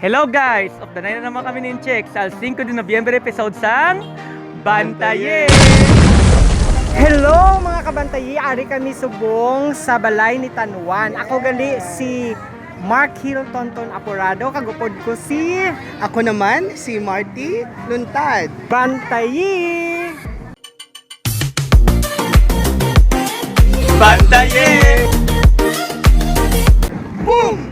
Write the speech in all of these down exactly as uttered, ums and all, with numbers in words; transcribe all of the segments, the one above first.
Hello guys! Updanay na naman kami ni Incheck sa Al Cinco de Noviembre episode sang Bantaye! Hello mga kabantayi! Ari kami subong sa balay ni Tan Juan. Ako gali si Mark Hill Tonton Aporado, kag upod ko si Ako naman, si Marty Luntad. Bantayi! Bantaye! Boom!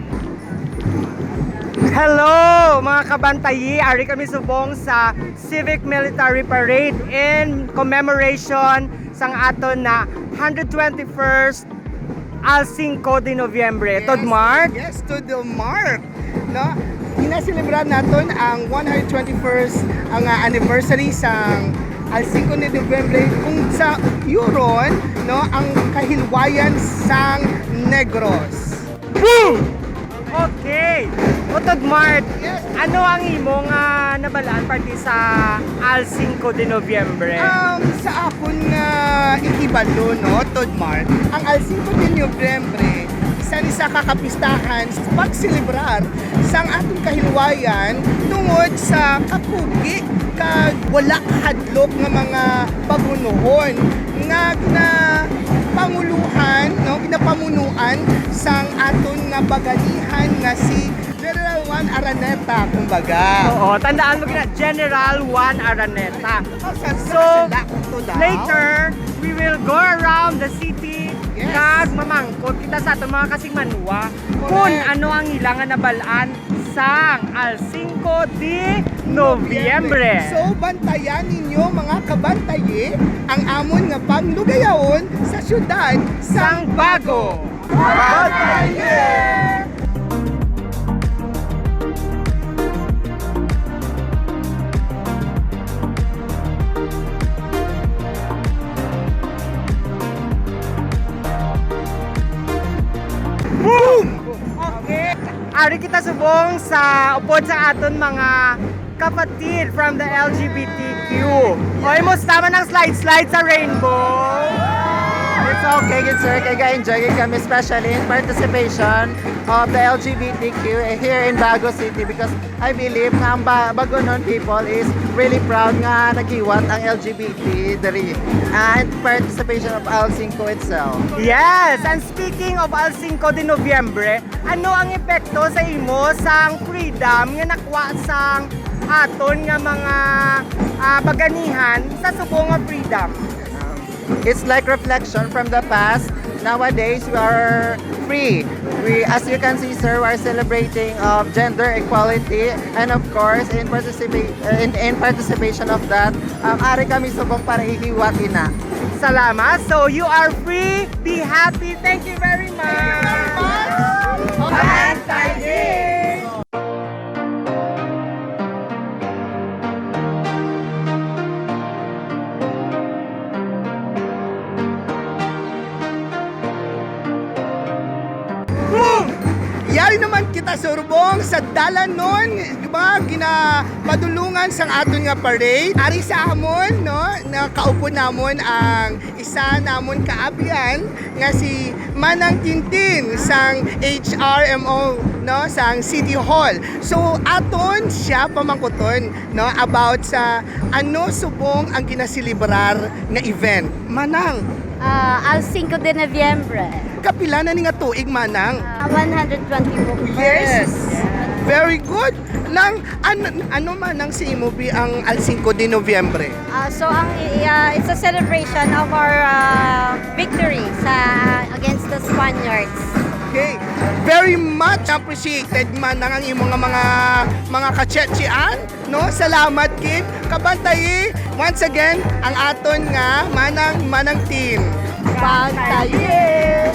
Hello, mga kabantayi! Ari kami subong sa Civic Military Parade in commemoration sang aton na hundred twenty-first Al Cinco de Noviembre. Yes. Tod Mark? Yes, tod Mark. No? Ginaselebrar naton ang one hundred twenty-first ang, ah, anniversary sang Al Cinco de Noviembre, kung sa iyo ron, no, ang kahilwayan sang Negros. Boom! Okay. Utod Mark, yes, ano ang imo nga nabalaan parte sa Al Cinco de Noviembre? Um, sa akon nga ikibalo, no, Tod Mark, ang Al Cinco de Noviembre, isa ni sa kakapistahan sa pagselebrar sang atong kahilwayan tungod sa kapugi kag wala kahadlok nga mga pagunohon nga ginapanguluhan, no, ginapamunuan sang aton nga baganihan nga si General Juan Araneta, kumbaga. Oo, tandaan mo gina, General Juan Araneta. Oh, sa, so, sa, lato daw. Later, we will go around the city, yes, kag mamangkot kita sa aton mga kasingmanwa kung, correct, ano ang ila nga nabalaan sang Al Cinco de Noviembre. So, bantayan ninyo, mga kabantayi, ang amon nga panglugayaon sa siyudad sang Bago. Bantaye! Boom! Okay. Ari kita subong sa upod sa aton mga kapatid from the L G B T Q. Oy, musta man ang slide-slide sa rainbow? It's okay, good sir. Kay ga-enjoy gid kami, especially in participation of the L G B T Q here in Bago City because I believe nga ang ba Bagonon people is really proud nga naghiwat ang L G B T diri, ah, and participation of Al Cinco itself. Yes, and speaking of Al Cinco de Noviembre, ano ang epekto sa imo sang freedom nga nakuha sang aton nga mga, ah, baganihan sa subong nga freedom? It's like reflection from the past. Nowadays, we are free. We, as you can see, sir, we are celebrating of gender equality and of course, in participate, in, in participation of that, um, ari kami subong para ihiwat ina. Salamat. So, you are free. Be happy. Thank you very much. Thank you very much. Bantaye! Boom! Yari naman kita surbong sa dalanon, mga ginapadulungan sang aton nga parade. Ari sa amon, no, nakaupo namon ang isa namon kaabyan nga si Manang Tintin sang H R M O, no, sang City Hall. So, aton siya pamangkuton, no, about sa ano subong ang ginaselebrar nga event. Manang! Ah, Al Cinco de Noviembre. Kapila na ni nga tuig, Manang? Ah, one hundred twenty-four. Yes! Very good! Nang, an-, ano, Manang, si imo bi ang Al Cinco de Noviembre? Ah, so ang, ah, it's a celebration of our, ah, victory sa, against the Spaniards. Okay. Very much appreciated, Manang, ang imo nga mga, mga kachechean, no? Salamat gid. Kabantayi, once again, ang aton nga Manang, Manang Tin. Bantayi!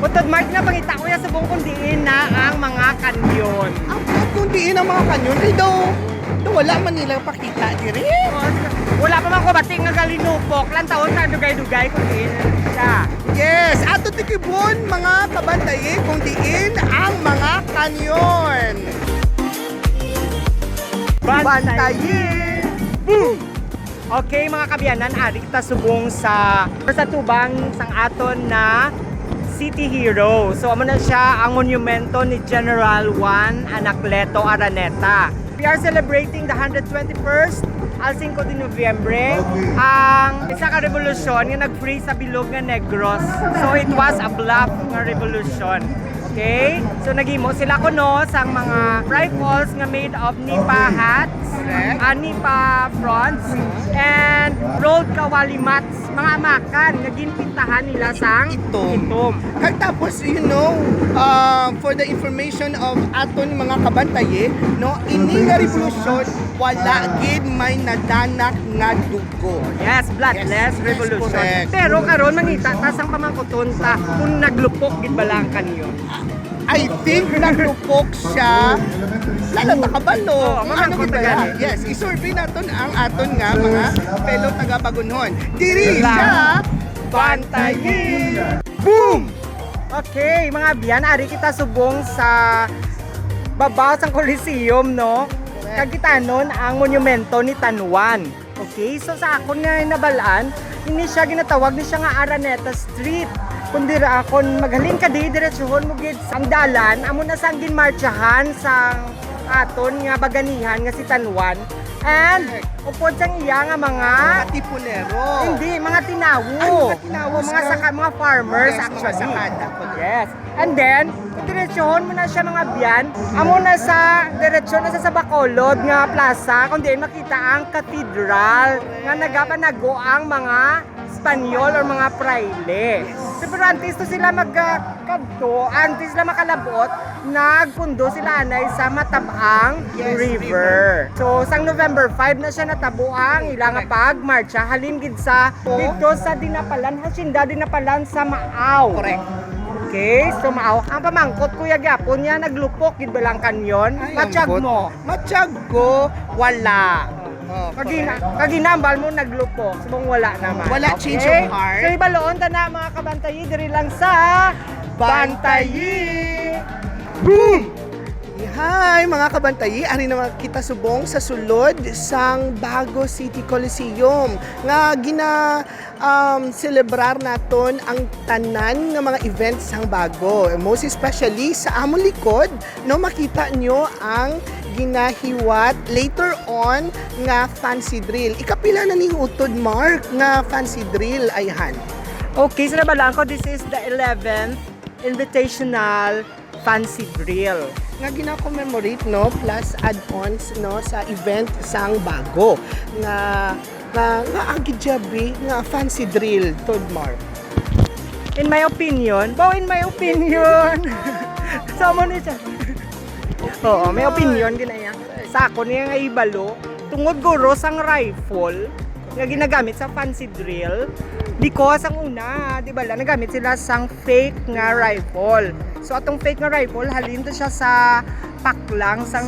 Utod Mark, nga pangita ko ya subong kung diin na ang mga kanyon. Ang kung diin ang mga kanyon, kay daw, daw wala man nila pakita diri. Wala pa man ko bati nga galinupok. Lantawon sa dugay-dugay kung diin siya. Yes, ato tikibon, mga kabantayi, kung diin ang mga kanyon. Bantayi! Boom! Okay, mga kaabyanan, ari kita subong sa, sa tubang sang aton na City Hero. So, amo na siya ang monumento ni General Juan Anacleto Araneta. We are celebrating the hundred twenty-first Al Cinco de Noviembre, ang isa ka revolusyon nga nag-free sa bilog nga Negros. So, it was a bluff nga revolusyon. Okay? So, naghimo sila kuno sang mga rifles nga made of nipa hats, Correct. ah, nipa fronds, and rolled kawali mats, mga amakan nga ginpintahan nila sang Itom. itom. Kag tapos, you know, uh, for the information of aton mga kabantayi, no, ini nga revolusyon, wala gid may nadanak nga dugo. Yes, bloodless Yes, yes, revolution. correct. Pero karon mangita ta sang pamangkuton ta kung naglupok gid bala ang kanyon. I think naglupok siya. Lalo, takabalo. Oo, Ano mamangkot gid na ba yan? gani. Yes, isurvey naton ang aton nga mga fellow taga Bagunhon. Diri Wala. siya. Bantayi. Boom! Okay, mga abyan, ari kita subong sa babaw sang Coliseum, no? Kag kita nun ang monumento ni Tanwan. Okay, so sa akon nga nabal-an, ini siya ginatawag ni siya nga Araneta Street. Kung dira akon maghalin ka di, diretsuhon mo gid ang dalan, amo na sang ginmartsahan sang aton nga baganihan nga si Tanwan. And upod sang iya nga mga Mga tipunero. Hindi, mga tinawo. Ay, mga tinawo O, mga sa saka-, mga farmers Yes, mga actually. sakada. Yes. And then, kung diretsohon mo na siya, mga abyan, amo na sa, diretsyo na sa, sa Bacolod nga plaza, kung diin makita ang cathedral nga nagapanago ang mga Espanyol or mga praile. So, pero antes to sila mag, ah, kadto, antes sila makalabot, nagpundo sila anay sa Matabang Yes, River. River. So, sang November five na siya natabo ang ila nga Correct. pagmarcha, halin gid sa, Oo. dito sa Dinapalan, Hacienda Dinapalan sa Maaw. Correct. Okay, so Maaw. Ang pamangkot, kuya, gyapon niya, naglupok gid ba lang kanyon? Ay, Matyag ambot. mo. Matyag ko, wala. Oh, Kagina, correct. kaginambal mo naglupok, subong wala naman. Wala Okay? change of heart. So, ibaloon ta na, mga kabantayi, diri lang sa Bantayi. Boom! Hi, mga kabantayi. Ari naman kita subong sa sulod sang Bago City Coliseum nga gina, um, celebrar naton ang tanan nga mga events sang Bago. Most especially sa among likod, no, makita nyo ang ginahiwat later on nga fancy drill. Ikapila na ning utod, Mark, nga fancy drill, ayhan? Okay, so nabalaan ko, this is the eleventh Invitational Fancy Drill. Nga gina-commemorate, no, plus add-ons, no, sa event sang Bago. Nga, nga, nga agi jabi nga fancy drill, Tod Mark. In my opinion, bo, in my opinion. So, amo ni siya. Oo, may opinion gid na iya. Sa ako niya nga ibalo, tungod guro sang rifle nga ginagamit sa fancy drill, because ang una, di ba, la, nagamit sila sang fake nga rifle. So, atong fake nga rifle, halin to siya sa paklang sang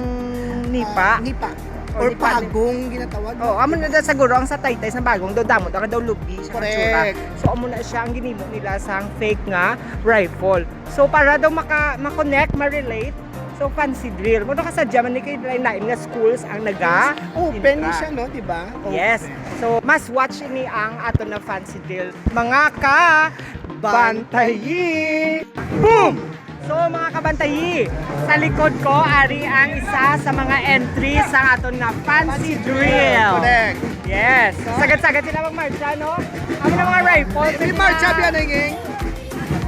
nipa. Ah, nipa. O, Or nipa, ni- pagong ginatawag. Oh, amo na da siguro ang sa taytay sa bagong daw damo, daw, daw lubi siya nga Correct. tsura. So, amo na siya ang ginimo nila sang fake nga rifle. So, para daw maka, ma-connect, ma-relate, so, fancy drill. Muna ka sa Germany, kay lain-lain nga schools ang naga Open ni intra. siya, no? Di ba? Yes. Open. So, must watch ini ang ato na fancy drill. Mga ka, Bantayi. Boom! So, mga kabantayi, sa likod ko, ari ang isa sa mga entry sa aton nga fancy drill. Correct. Yes. Sagad-sagad sila magmarcha, no? Ang mga rifle, May mga marcha biya na, Nging?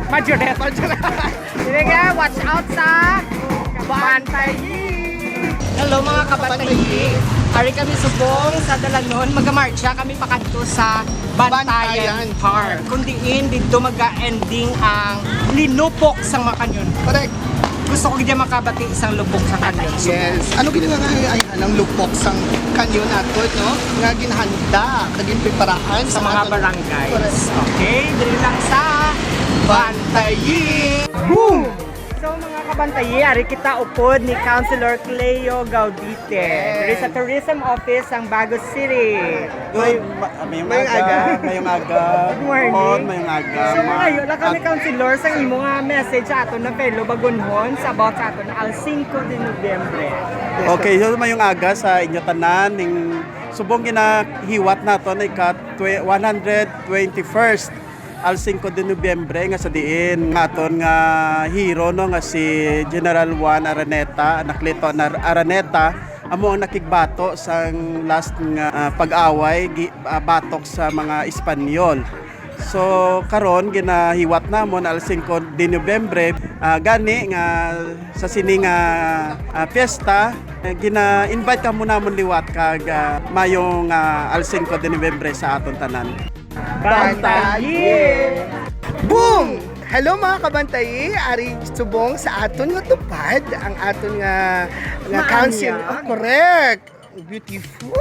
Majorette. Majorette. Sige nga, watch out sa Bantayi. Hello, mga kabantayi. Ari kami subong sa Dalanon. Magamarcha kami pakadto sa Bantayan Bantayan Park. Kung diin, dito mag-ending ang linupok sa mga kanyon. Correct. Gusto ko gid makabati isang lupok sa kanyon. Yes. Ano gid nga ay, ay, ang lupok sang kanyon ato, no? Nga ginhanda, kag ginpreparaan Sa sa mga aton barangay. Correct. Okay, diri lang sa Bantayi. Boom! So, mga kabantayi, ari kita upod ni Councilor Cleo Gaudite. Yes. Diri sa Tourism Office sang Bago City. Good, ma-, mayong Mayong aga, aga. mayong aga. Good morning. Good, mayong aga, So, ma-, ngayon, lang kami, at Councilor, sa imo nga message sa aton na fellow Bagunhon sa about sa aton na Al Cinco de Noviembre. Yes, Okay, sir. so mayong aga sa inyo tanan, ning subong ginahiwat naton ika twe-, one hundred twenty-first Al Cinco de Noviembre nga sa diin nga aton nga hero, no, nga si General Juan Araneta, Anacleto Nar-, Araneta, amo ang nakigbato sang last nga, ah, pag-away gi-, ah, batok sa mga Espanyol. So, karon ginahiwat namon Al Cinco de Noviembre, ah, gani nga sa sini nga, ah, fiesta, eh, gina-invite kamo namon liwat kag, ah, mayong, ah, Al Cinco de Noviembre sa aton tanan. Bantayi! Boom! Hello, mga kabantayi! Ari subong sa aton nga tupad ang aton nga, nga Maanyag. Council. Oh, correct! Beautiful!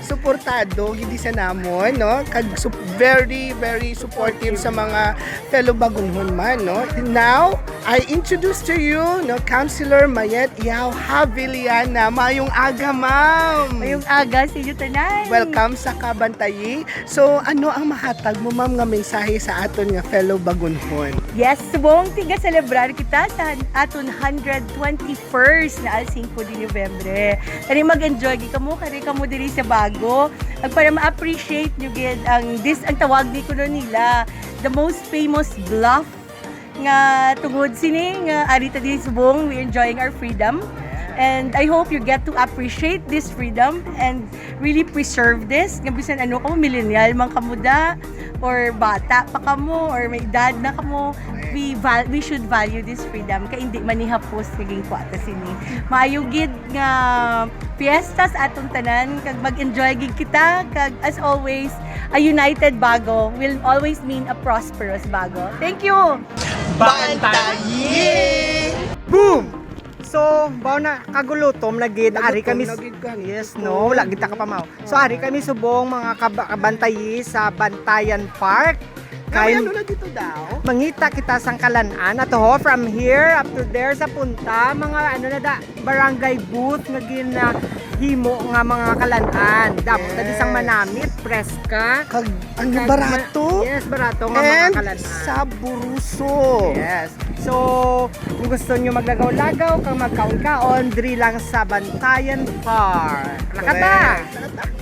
Suportado gid sa namon, no? Kag sup-, very, very supportive sa mga fellow Bagunhon man, no? Now, I introduce to you, no, Councilor Mayet Yao Haviliana. Mayong aga, ma'am! Mayong aga sa inyo tanan. Welcome sa Kabantayi. So, ano ang mahatag mo, ma'am, nga mensahe sa aton nga fellow Bagunhon? Yes, subong tiga-celebrar kita sa han-, aton hundred twenty-first na Al Cinco de Noviembre. Kani mag-enjoy gid kamo, kari kamo diri sa Bago. Ag para ma-appreciate nyo gid ang, this, ang tawag ni kuno nila, the most famous bluff nga tungod sini nga ari ta diri subong, we enjoying our freedom. And I hope you get to appreciate this freedom and really preserve this. Nga bisan ano kamo, millennial man kamo da, or bata pa kamo, or may edad na kamo, we val-, we should value this freedom. Kay hindi man ni hapos naging kwata sini. Maayo gid nga fiesta sa atong tanan, kag mag-enjoy gid kita, kag as always, a united Bago will always mean a prosperous Bago. Thank you! Bantayi! Boom! So, baw na, kagulutom na gid. Ari Nagutom kami na s-, gid ka. Yes, Gutom. No? Wala gid ta kapamaw. So, ari kami subong mga kab-, kabantayi sa Bantayan Park. Kay ano na dito daw? Mangita kita sang kalan-an. Ato ho, from here up to there sa punta, mga ano na da, barangay booth nga ginahimo nga mga kalan-an. Damo ta di sang Yes. manamit, preska. Kag ano, Kag barato? ma-, yes, barato nga mga And kalan-an. Saboroso. Yes. So, kung gusto nyo maglagaw-lagaw, kag magkaon-kaon, diri lang sa Bantayan Park. Lakad na! Correct.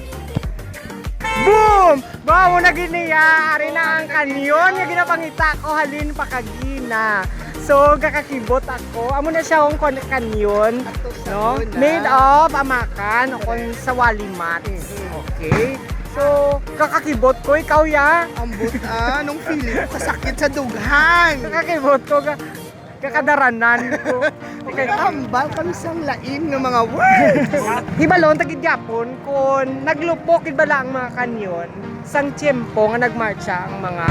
Boom! Wow, na gid niya. Ari na ang kanyon nga ginapangita ko halin pa kagina. So, gakakibot ako. Amo na siya ang kon-, kanyon, Ato sa no? una. Made of amakan o kon sa wali mats. Mm-mm. Okay. So, kakakibot ko, ikaw, ya? Ambot, ah, nung feeling ko kasakit sa dughan. Kakakibot ko, ga-, kakadaranan ko. Okay. Hambal kami sang lain nga mga words. Hibalon ta gid gyapon kon naglupok gid bala ang mga kanyon sang tiyempo nga nagmartsa ang mga,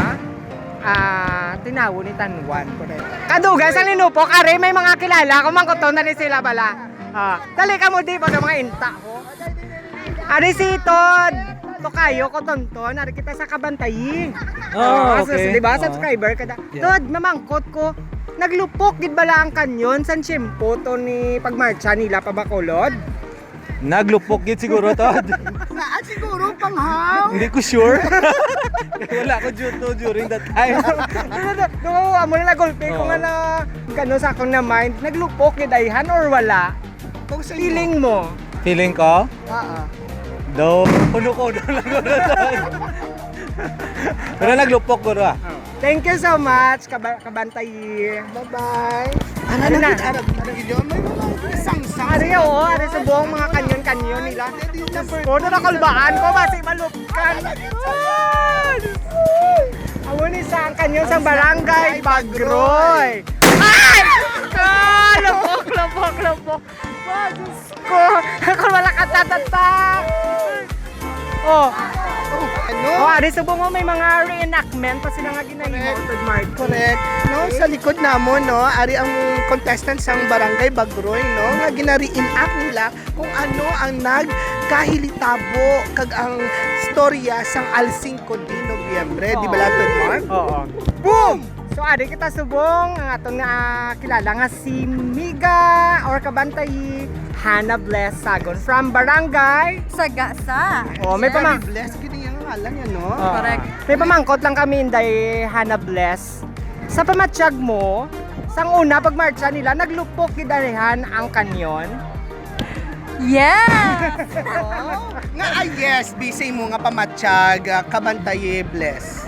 ah, tinawo ni Tanwan. Correct. Kadugay sang linupok, ari may mga kilala, kumangkuton na ni sila bala. Ah, dali kamo di ba mga inta ko? Ari si Tod. Tokayo ko, Tonton. Ari kita sa Kabantayi. Oh, Ah, okay. sus-, di ba? Oh. Subscriber ka da. Yeah. Tod, mamangkot ko. Naglupok gid bala ang kanyon sa tiyempo to ni pagmartsa nila pa Bacolod? Naglupok gid siguro, Tod. Naa siguro, panghaw. Hindi ko sure. Wala ko dito during that time. Ano na, no, amo na nagulpi ko Oo. nga na, ano, sa akong na-mind, naglupok gid ayhan or wala? Kung sa inyo. Feeling mo? Feeling ko? Oo. Do, puno ko, do lang ko na to. Pero naglupok ko ra. Thank you so much, kaba-, kabantayi. Bye-bye. Ano Ano na? na? Ano, ano, yun? May mga isang-sang. Ari, oo, ari sa buong mga kanyon-kanyon nila. Diyos ko, nakakalbaan ko, basi malupkan. Amo ni sa ang kanyon sa Barangay Bagroy. Ay! Ah, lupok, lupok, lupok. Ah, Diyos ko. Ako wala ka tatata. Oh. Ano? Oh, ari subong mo may mga reenactment pa sila nga ginahimo, Correct. Tod Mark. Correct. No, sa likod namon, no, ari ang contestant sang Barangay Bagroy, no, nga gina-reenact nila kung ano ang nagkahilitabo kag ang storya sang Al Cinco de Noviembre, di ba, Tod Mark? Oo. Boom! So, ari kita subong, ang aton nga, ah, kilala nga si Miga or Kabantayi, Hannah Bless Sagon from Barangay Sagasa. Oh, may Grabe, pamang- bless gid ang ngalan niya, no? Oo. Correct. May pamangkot lang kami, Inday Hannah Bless. Sa pamatyag mo, sang una pagmartsa nila, naglupok gid arihan ang kanyon? Yes! Oh, nga, ah, yes, bisay mo nga pamatyag, ah, Kabantayi, Bless.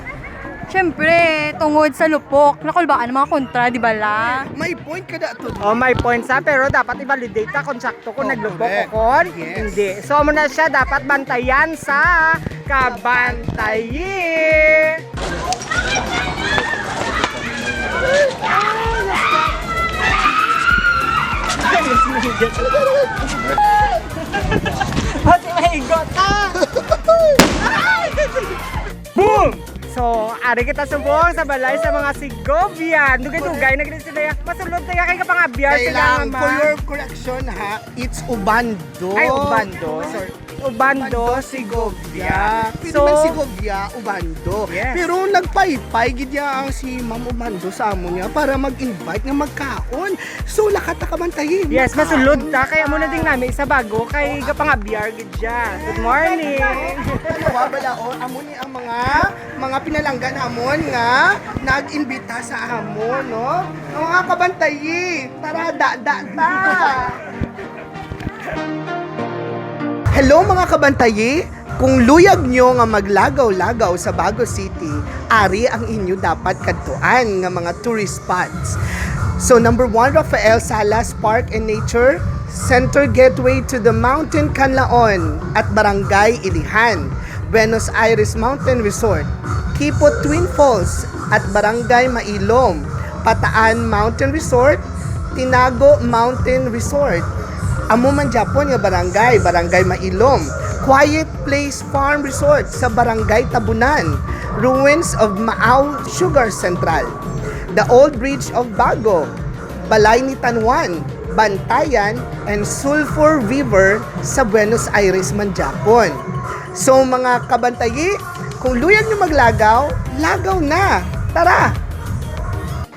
Siyempre, tungod sa lupok, nakulbaan ang mga kontra, di ba la? May point ka da to. Oh, may point sa, pero dapat i-validate ta kung sakto kung Oh, naglupok correct. o kung Yes. hindi. So, amo na siya, dapat bantayan sa kabantayi. Pati may igot, ah! Boom! So, ari kita subong sa balay sa mga Segovian. Dugay-dugay na gid sila. Masulod kaya kay kapangabyar sila Kailang, nga for ma- your correction ha, it's Ubando. Ay, Ubando. Sorry. Ubando, Segovia. Pwede So, man Segovia, Ubando. Yes. Pero nagpaypay gid niya ang si Ma'am Ubando sa amo niya para mag-invite nga magkaon. So, lakat na kabantayi. Yes, Ma'am. Masulod ta. Kaya mo na din namin isa bago kay gapangabyar gid siya. Good morning. Ano ba bala, oh, amo ni ang mga, mga pinalangga namon nga nag-imbita sa amon, no? Ang mga kabantayi, tara, da, da, ta. Hello, mga kabantayi. Kung luyag nyo nga maglagaw-lagaw sa Bago City, ari ang inyo dapat kadtuan nga mga tourist spots. So, number one, Rafael Salas Park and Nature Center, Gateway to the Mountain Canlaon at Barangay Ilihan, Buenos Aires Mountain Resort, Quipo Twin Falls at Barangay Mailom, Pataan Mountain Resort, Tinago Mountain Resort. Amo man gyapon nga barangay, Barangay Mailom, Quiet Place Farm Resort sa Barangay Tabunan, ruins of Maaw Sugar Central, the Old Bridge of Bago, Balay ni Tanwan, Bantayan, and Sulphur River sa Buenos Aires man gyapon. So, mga kabantayi, kung luyag nyo maglagaw, lagaw na! Tara!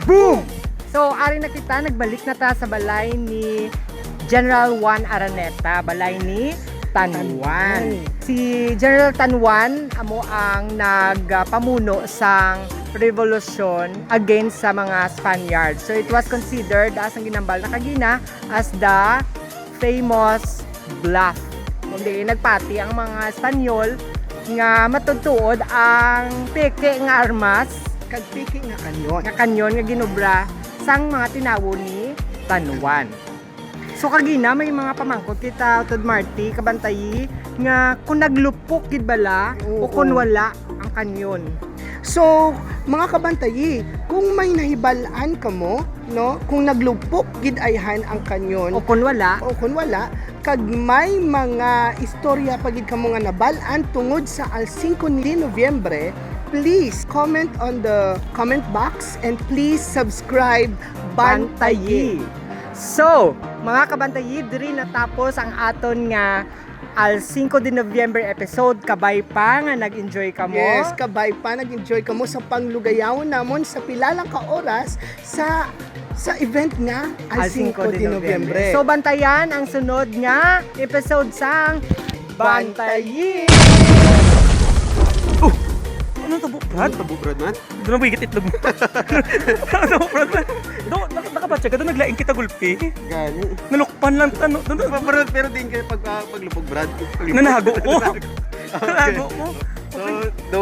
Boom! So, ari na kita, nagbalik na ta sa balay ni General Juan Araneta, balay ni Tanwan. Tanwan. Si General Tanwan amo ang nagpamuno sang revolusyon against sa mga Spaniards. So, it was considered as ang ginambal na kagina as the famous bluff. Kundi nagpati ang mga Espanyol nga matuod-tuod ang peke nga armas Kag peke nga kanyon. nga kanyon nga ginobra sang mga tinawo ni Tanwan. So, kagina may mga pamangkot kita, Utod Marty, kabantayi, nga kung naglupok gid bala Oo. o kung wala ang kanyon. So, mga kabantayi, kung may nahibal-an kamo, no, kung naglupok gid ayhan ang kanyon, O kung wala. o kung wala, kag may mga istorya pa gid kamo nga nabal-an tungod sa Al Cinco de Noviembre, please comment on the comment box and please subscribe Bantayi. Bantayi. So, mga kabantayi, diri natapos ang aton nga Al Cinco de Noviembre episode. Kabay pa nga nag-enjoy kamo. Yes, kabay pa nag-enjoy kamo sa panglugayawon namon sa pila lang ka oras sa, sa event nga Al Al Cinco Cinco de de Noviembre. Noviembre. So, bantayan ang sunod nga episode sang Bantayi. Bantayi. Oh! Ano tabo, Brad? Ano tabo, Brad, man? Doon ang bigit itlog mo. Ano tabo, Brad, man? Do, nak-, nakabatya ka doon, naglaing kita gulpi. Gani. Nalukpan lang, ano, doon. Pero, pero din kayo pag, ah, paglupog, Brad. Paglupog. Nanahago ko. Nanahago ko. Okay. So, do,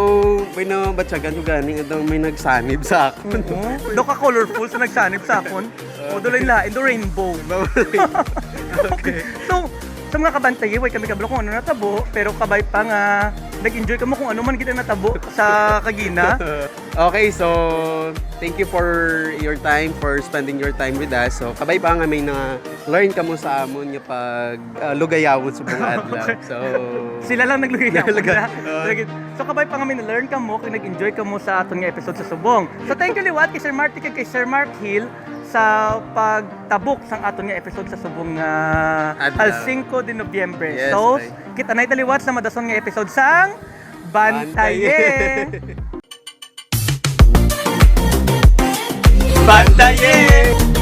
may nabatyagan ko gani, do, may nagsanib sa akon. Oo. Do ka colorful sa nagsanib sa akon. O, do lain-lain, do rainbow. Okay. So, sa mga kabantayi, way kami kabalo kung ano natabo, pero kabay pa nga nag-enjoy kamo kung ano man gid ang natabo sa kagina. Okay, so thank you for your time, for spending your time with us. So, kabay pa nga may na-learn kamo sa amon nga pag, ah, lugayawon sa mga adlaw. Okay. So, Sila lang naglugayaw. Naglugayaw. Lagi. So, kabay pa nga may na-learn kamo, kag nag-enjoy kamo sa aton nga episode sa Subong. So, thank you liwat kay Sir Marty kag kay Sir Mark Hill sa pagtabok sang aton nga episode sa subong nga Adlaw. Al Cinco de Noviembre. Yes, So, bay. kita na liwat sa madason nga episode sang Bantaye. Bantaye. Bantaye!